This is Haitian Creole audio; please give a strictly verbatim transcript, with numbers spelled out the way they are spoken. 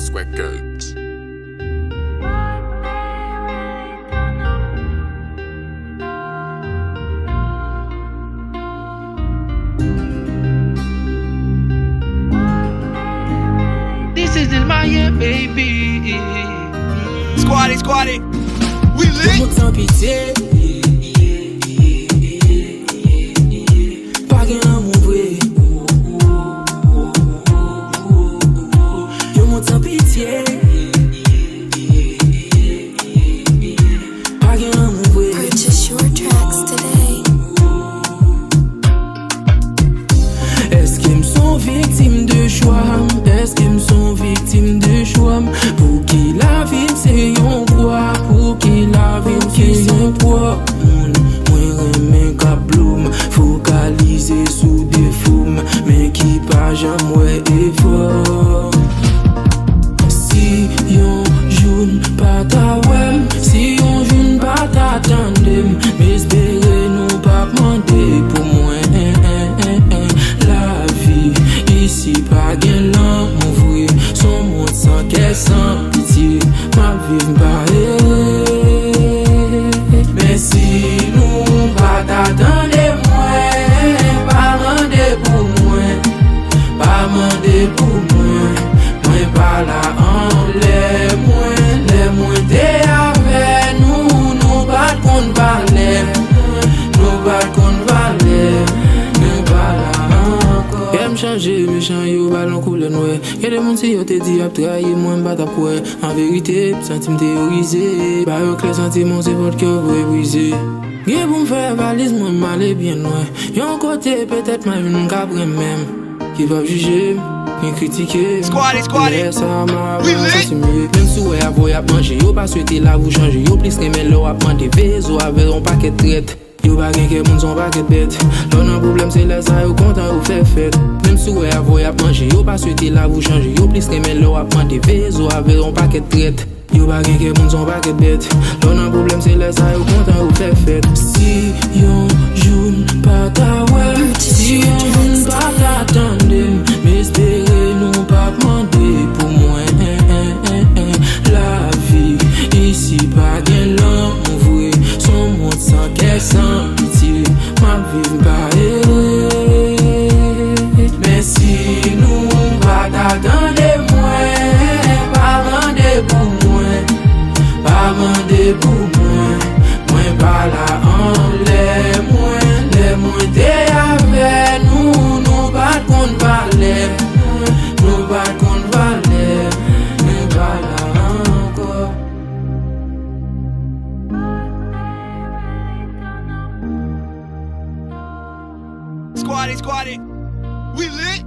Square Girls. This is Dilmaye, baby. Squaddy, squaddy, we lit. Tout moun san pitye. Pa gen lanmou vre. Yon mond san pitye. Pa gen lanmou vre. Purchase your tracks today. Èske m son viktim de chwa m? Èske m son viktim de chwa m? Pouki lavi m se yon kwa? Pouki lavi m se yon pwòp moun? Mwen renmen k ap blo m, fokalize sou defo m, men ki pa janm wè efò m. Si yon jou n pa ta wè m, si yon jou n pa ta tande m, m espere nou p ap mande pou mwen. Lavi isi pa gen lanmou vre, s on mond san kè, san pitye. M ap viv, m pa ere. Men si nou pa ta tande mwen, pa mande pou mwen, pa mande pou mwen. Mwen pa la anlè mwen, lè mwen te avè nou, nou pa t konn valè, nou pa t konn valè, nou pa la ankò. Kè m chanje, mechan yo ba l yon koulè nwè. Gen de moun si yo te di y ap trayi mwen, m pa t ap kwè. An verite, m santi m teyorize. Ba yo klè, santi m on se vòt kè vre brize. Gen pou m fè valiz mwen, m ale byen lwen. Yon kote petèt m a jwenn moun k ap renmen m, ki p ap jije m, ni kritike m. Squaddy, squaddy. Lè sa a, m a santi m ye. Menm si w wè avè w y ap manje, yo pa swete lavi w chanje. Yo plis renmen lè w ap mande, veye zo avè yon pakèt trèt. Yo pa gen kè, moun s on pakèt bèt. Lè w nan pwoblèm, se lè sa yo kontan, yo fè fèt. Menm si w wè avè w y ap manje, yo pa swete lavi w chanje. Yo plis renmen lè w ap mande, veye zo avè yon pakèt trèt. Yo pa gen kè, moun s on pakèt bèt. Lè w nan pwoblèm, se lè sa yo kontan, yo fè fèt. Si yon jou n pa ta wè m, si yon jou n pa ta tande m, m espere nou p ap mande pou mwen. Lavi isi pa gen lanmou vre, s on mond san kè, san pitye. M ap viv, m pa ere. Men si nou pa ta tande mwen, pa mande pou mwen, pa mande pou mwen. Mwen pa la anlè mwen, lè mwen te avè nou, nou pa t konn valè, nou pa t konn valè, nou pa la ankò. Squaddy, squaddy, we lit.